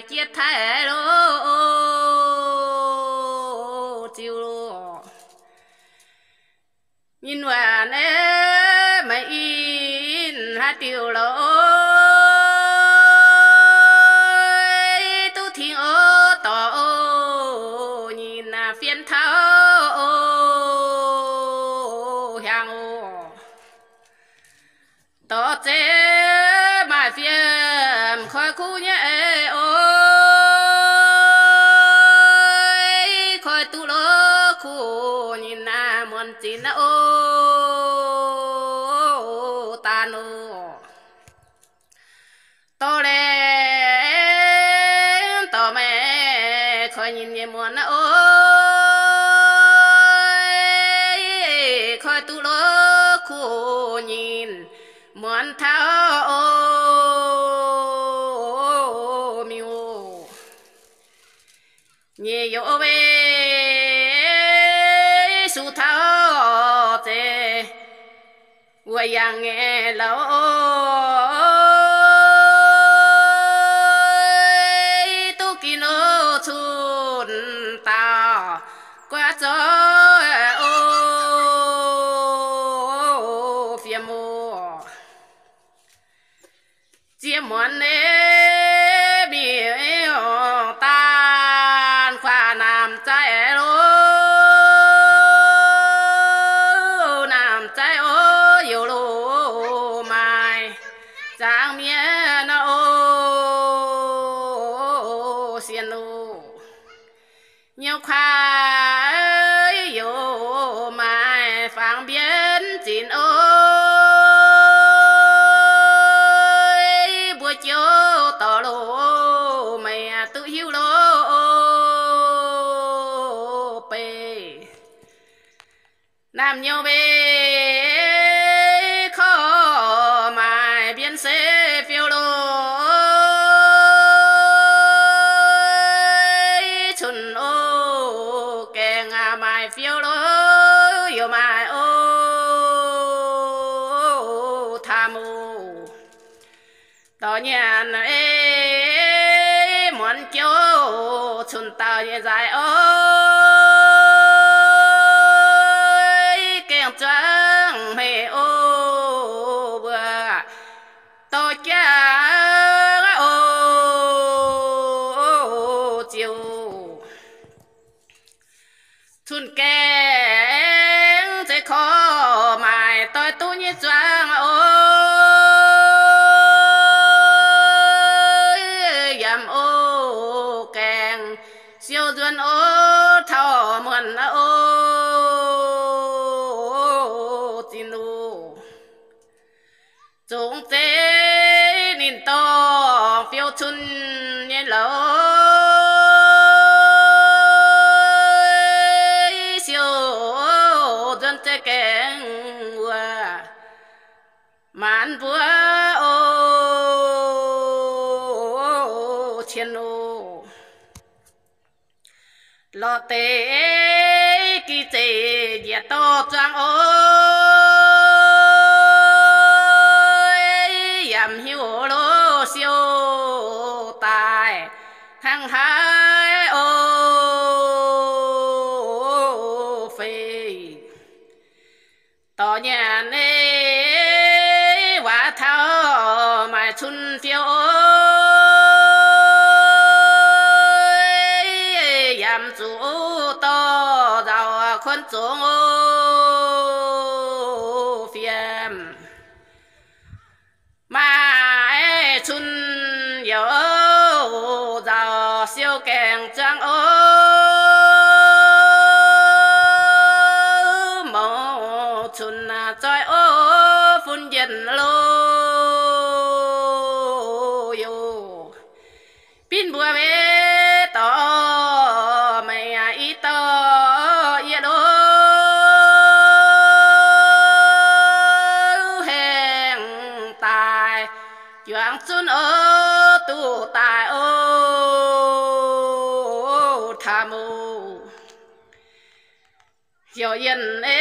jiex taaih lo, ziux lo. Ninh waac nae meih in haaix diuc lorqc, duqv tingx oc dorc oc, nyinh fien taux oc, hiaangx oc. Dorc zeiz maaih fiem koi kuv nyei oc, koi duqv lo kuv nyinh muonz zinx oc, daan oc. Dorh laengz dorh meih koi nyinh nyei muonz oc, koi duqv lo kuv nyinh muonz taux oc, miuc nyei youz weic suv taux zeiz wuov yangh nyei louc, duqv ginv oc cun dauh guaav zoih oc, fiem oc. Ziex muonz nyei miuc-ongh daan kuaaiv namx zaaih lo, namx zaaih oc, youz lo maaih zaangc mienh oc, sienx oc. Nyouz kuaaiv youz maaih fangx mbienv zinx oc, mbuo jiouv dorh lo, meih duqv hiuv lo, beiv naamh nyouz mbenc korv maaih mbienv se fiou lo, cun oc gaengh maaih fiou lo, youz maaih oc, taam oc. Dorh nyanc ei muonz jouv cun dauh nyei nzaaix oc, gaengh zuangx hmeiv oc, mbuo dorh jangv oc, ziux cun gaengh zeiv korv maaih doix duqv nyei zuangx oc, yaac oc gaengh siou nzuonx oc, taux muonc oc, zinh oc. Zongx zeiv ninh dorh fiou cun nyei louc, siou nzuonx zeiv gaengh wuov maanc mbuo oc, cien oc. Lorz deix gi zeiv njiec dorh zuangx oc, yaac hiuv lo siou daaih hnangv haaix oc fei. Dorh nyanc ei waac taux maaih cun fiou oc, yaac zuqc dorh nzauh kuonx zongx oc, fiem maaih cun youc nzauh siou gaengh zuangx oc, mouz cun zoih oc, fun njien lo yoc. Binv mbuo maiv dorh meih i dorh yie lo, haengh daaih juangc zunv oc, duqv daaih oc, taam oc. Heuc yienh ei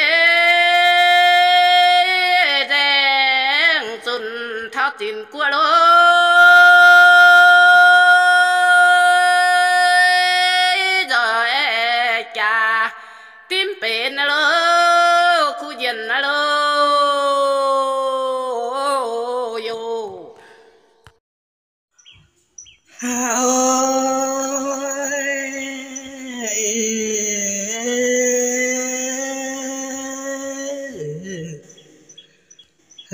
nzaeng zunc taux zinc guoqv lo, Haaix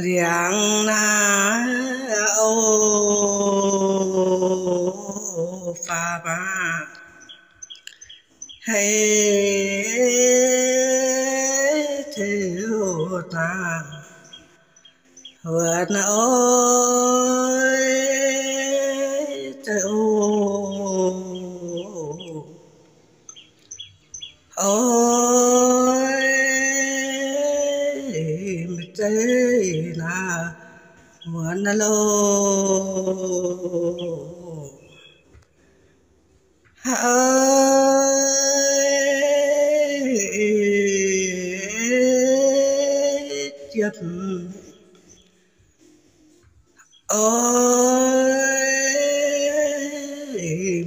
liangx naaiv, o, faam maah, hei, teu naaiv, wuov naaiv, o, zeiv, o, o, maiv zeiz naaiv, muonz naaiv loh. Haaix jiem, o,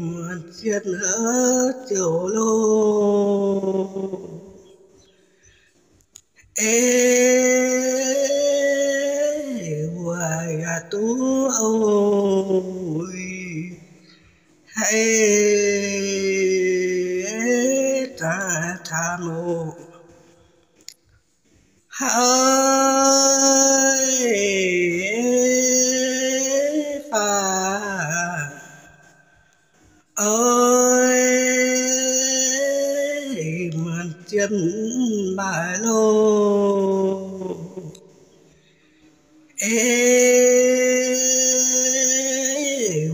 muonz jiem ziouc loh. Ei, wuov yaac duqv oc. Hei, daaih taam oc. Haaix faam, o, muonz jiem mv baac loh. Ei,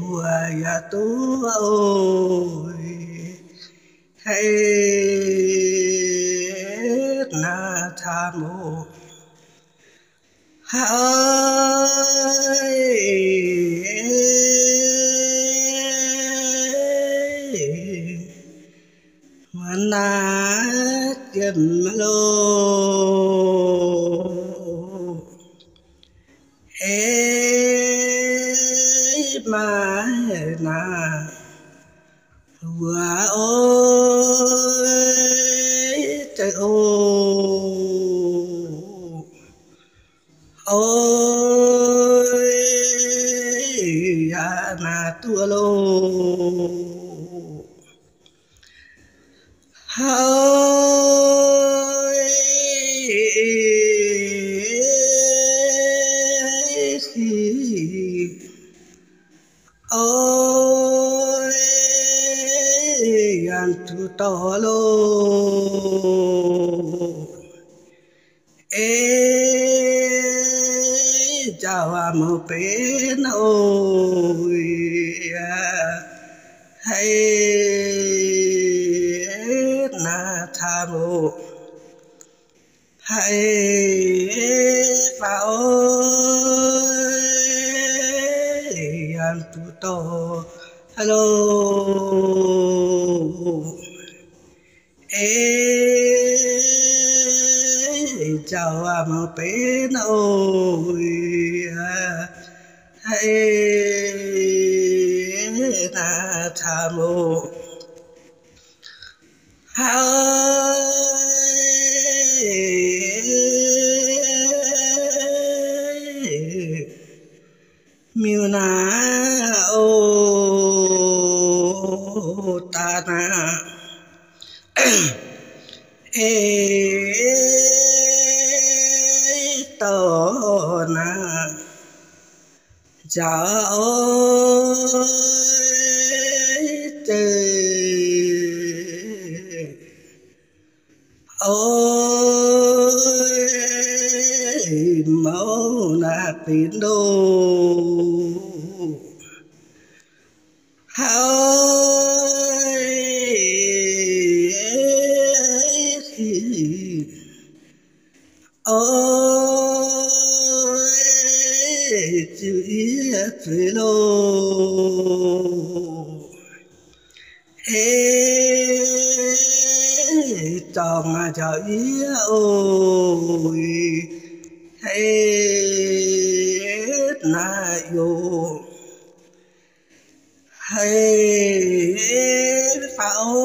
wuov yaac duqv oc. Hei, naaiv taam oc. Haaix, muonz naaiv jiem loh. Ei, maaih naaiv wuov, o, zeiv, o, o, yaac naaiv duqv loh. Haaix, o, yaac duqv dorh loh. Ei, njaaux waac mouc benx oc. Hei, naaiv taam oc. Hei, faam oc, yaac duqv dorh loh. Ei, njaaux waac mouc benx oc. Hei, naaiv taam oc. Haaix, miuc naaiv oc, daaih naaiv, ei, dorh naaiv, njaaux oc, zeiv oc, mouc naaiv benx loh. Haaix, oc, ziux yie zuiz loh. Ei, zorngh njaaux yie oc. Ei, naaiv yoc. Ei, faam oc,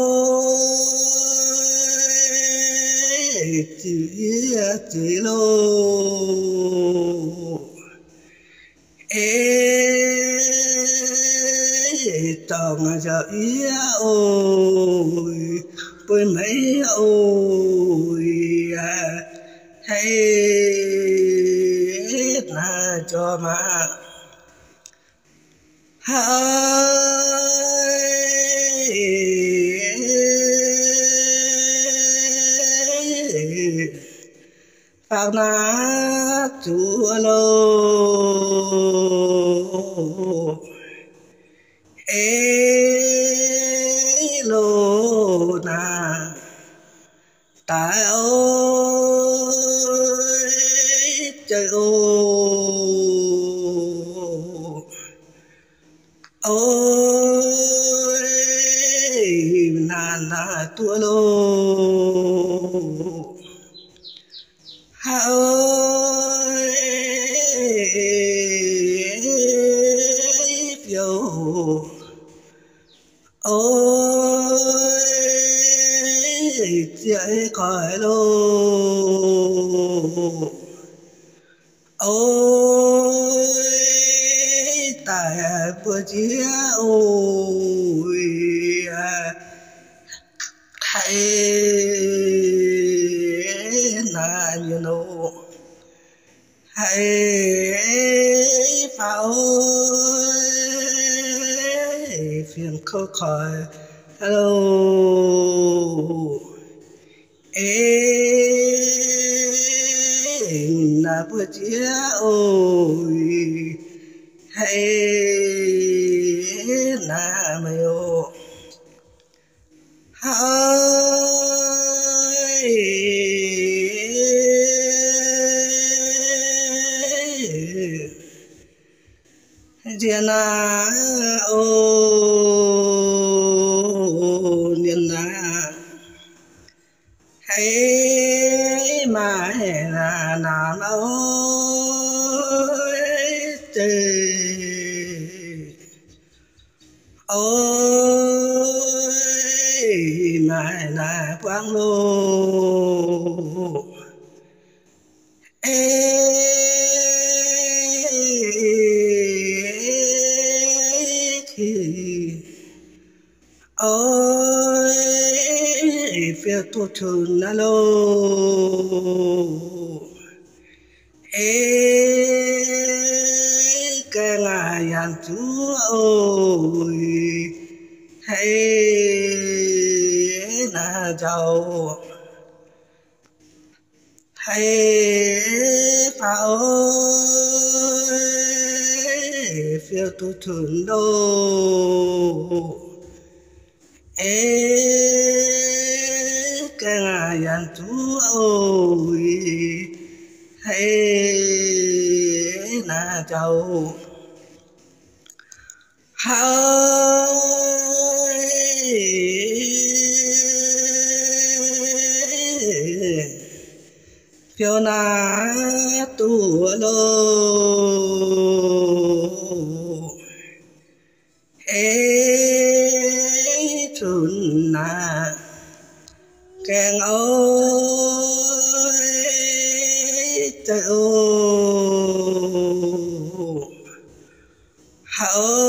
ziux yie zuiz loh. Ei, Zorngh nzauh yie oc, bun meih oc, haiz naaiv jorm maah. Haiz faaux naaiv zuqc loh, ei loh naaiv daaih oix zeiz oc. Oix naaiv naaiv duqv loh. Haiz fiou oix zieqv koiv loh. Oix daaih mbuo nziex oc, haiz naaiv mienh oc, haiz faaux fienx kouv koiv loh. Aengx naaiv mbuo nziex oc, haiz naaiv meih oc, haiz nziex naaiv oc, nziex naaiv haiz maaih naamh oix zeiz, oix maaih naaiv buangv loh. Ei oix fiou duqv cunx naaiv loh. Ei gaengh aac, yangh zuqc oc, haiz naaiv nzauh, haiz faaux fiou duqv cunx loh. Ei gaengh aac, yangh zuqc oc, haiz naaiv nzauh, haiz fiou naaiv duqv loh. Ei cunx naaiv gaengh oix zeiz oc, haiz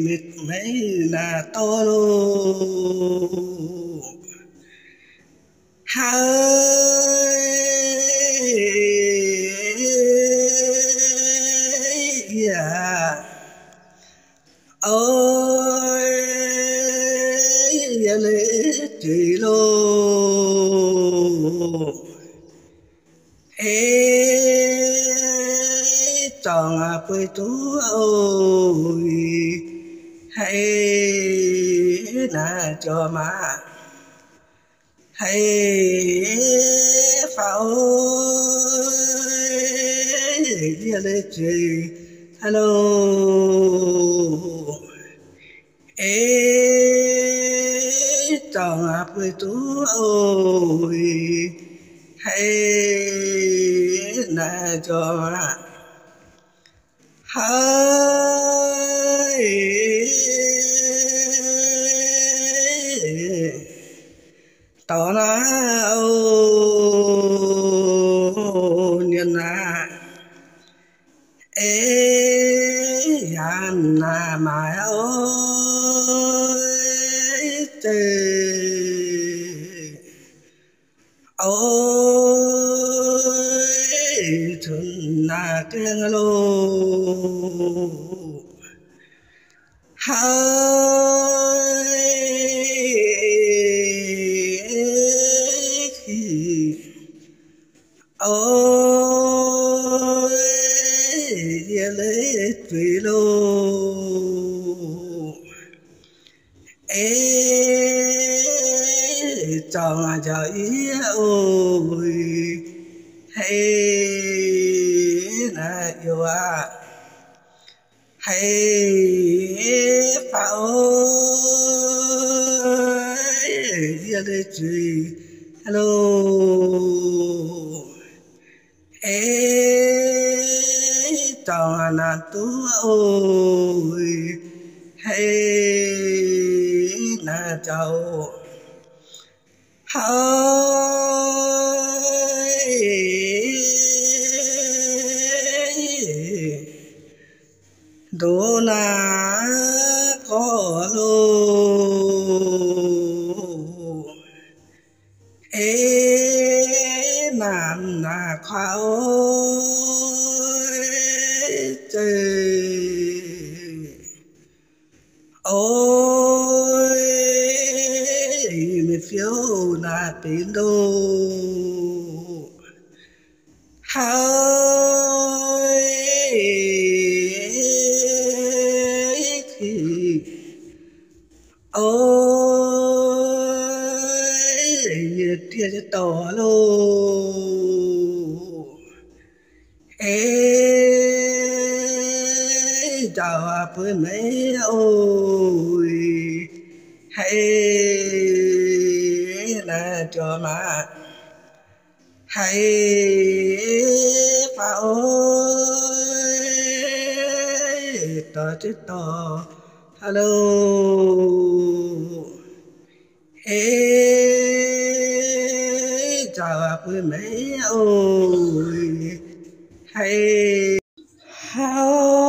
mienh maiv naaiv dorh loh. Haiz yaac oix yie leiz zuiz loh. Ei zorngh bueix duqv oc, haiz naaiv jorm maah, haiz faaux yie leiz zuiz loh. Ei zorngh bueix duqv oc, haiz naaiv jorm maah, haiz dorh naaiv oc, nziex naaiv Ei yaac naaic maaiz oix zeiz, oix cunx naaic gaengh loh. Haiz oix yie leiz zuiz loh. Ei zaux njaaux yie oc. Haiz naaic youc aac, haiz faaux oc, yie leiz zuiz loh. Ei zaux naaic duqv oc. Haiz naaic zaux, haiz ndoqv naaic gorx loh. Ei naaic naaic kuaaiv oix zeiz, oix mienh fiouv naaic benx ndoh. Haiz oix yie diev jienv dorh loh. Ei nzauc bueix meix oc. Haiz naaic jomc maah, haiz faaux oc, dorh jienv dorh loh. Ei nzauc bueix meix oc. Haiz haiz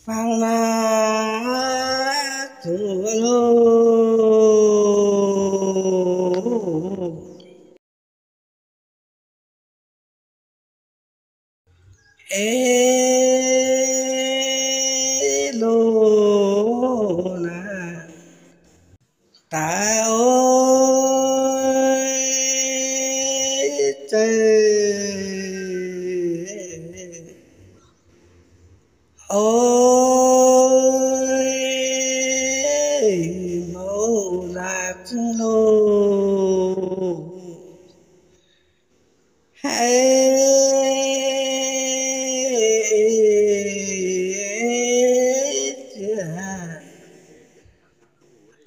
fangx naaic zuqc loh. Ei loh naaic daaih oix zeiz, oix mouz naaic zingh loh. Haiz ziex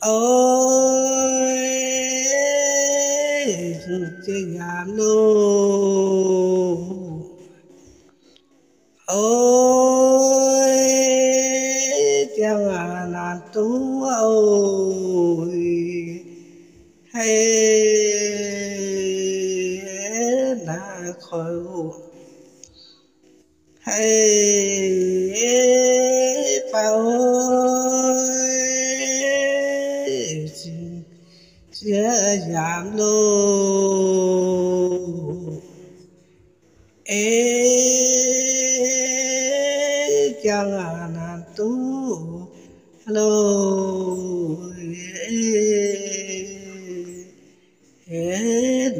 oix ziex nyaanh loh. Oix ziangh naanc duqv oc. Haiz naaic koiv oc. Haiz faaux oc, ziex nyaanh loh. Ei ziangh naanc duqv loh.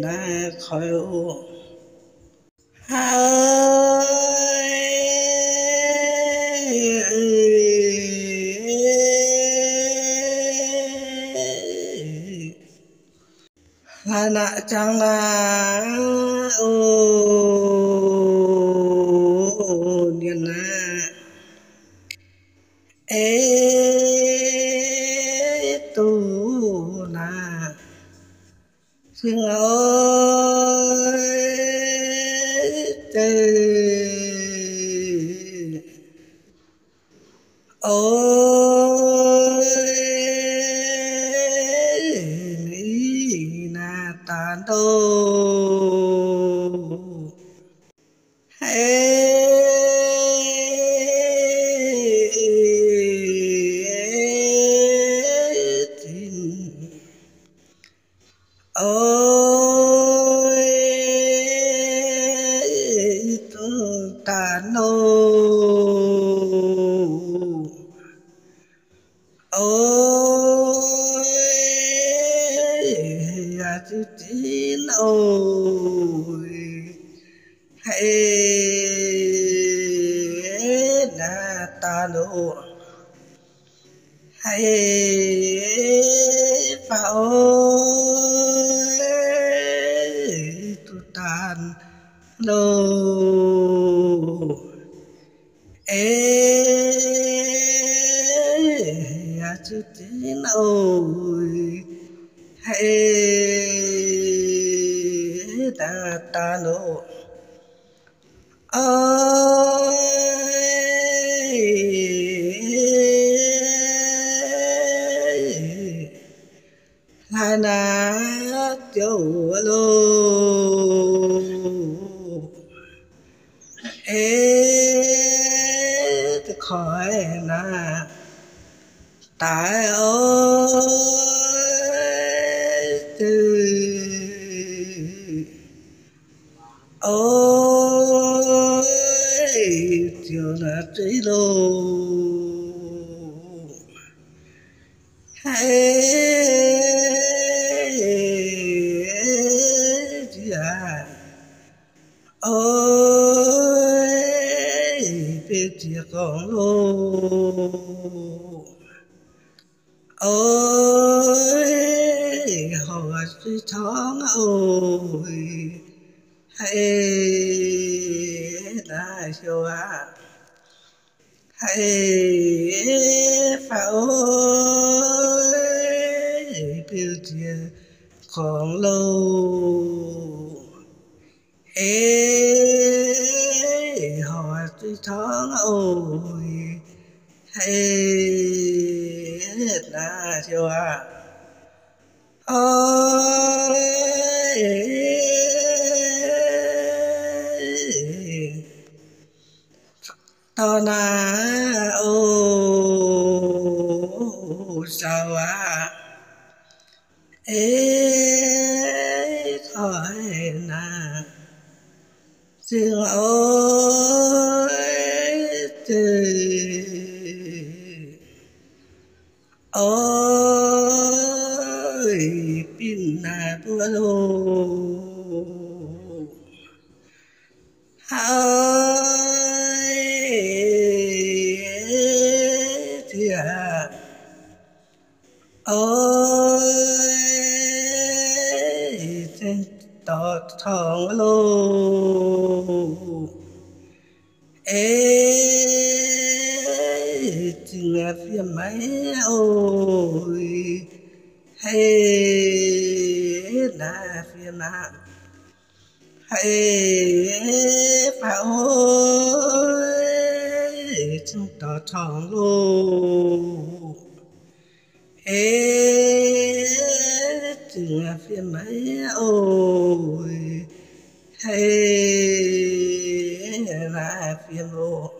Naaiv koiv oc. Haiz hlaax naaic jangx naaic oc, mienh naaic, ei duqv naaic cingx oix zeiz, oix O, yaac ziouc zinv oc. Haiz naaiv daaih loh, haiz faaux oc, duqv daaih loh. Eix, yaac ziouc zinv oc. Haiz naaiv daaih loh, oix, hlaax naaiv ziouc loh. Eix, da'koi naaiv daaih oix, oix, ziouc naaiv zuiz loh. Haiz ziouc, oix, biouv-ziex gorngv loh. Oix, horc zuiz torngv oc. Haiz naaiv heuc aqv. Haiz faaux oc, biouv-ziex gorngv loh. Eix, horc zuiz torngv oc. Haiz naaiv heuc aqv. Oix, dorh naaiv oc, saauv aqv. Eix, koi naaiv zingh oix, zingh oix, binh naaiv mbuo loh. Haiz ziouc, oix, zingh dorh torngv loh. Eix, zingh fiem maiv oc. Haiz naaiv fiem aqv. Haiz faaux oc, zingh dorh torngv loh. Eix, zingh fiem maiv oc. Haiz naaiv fiem oc.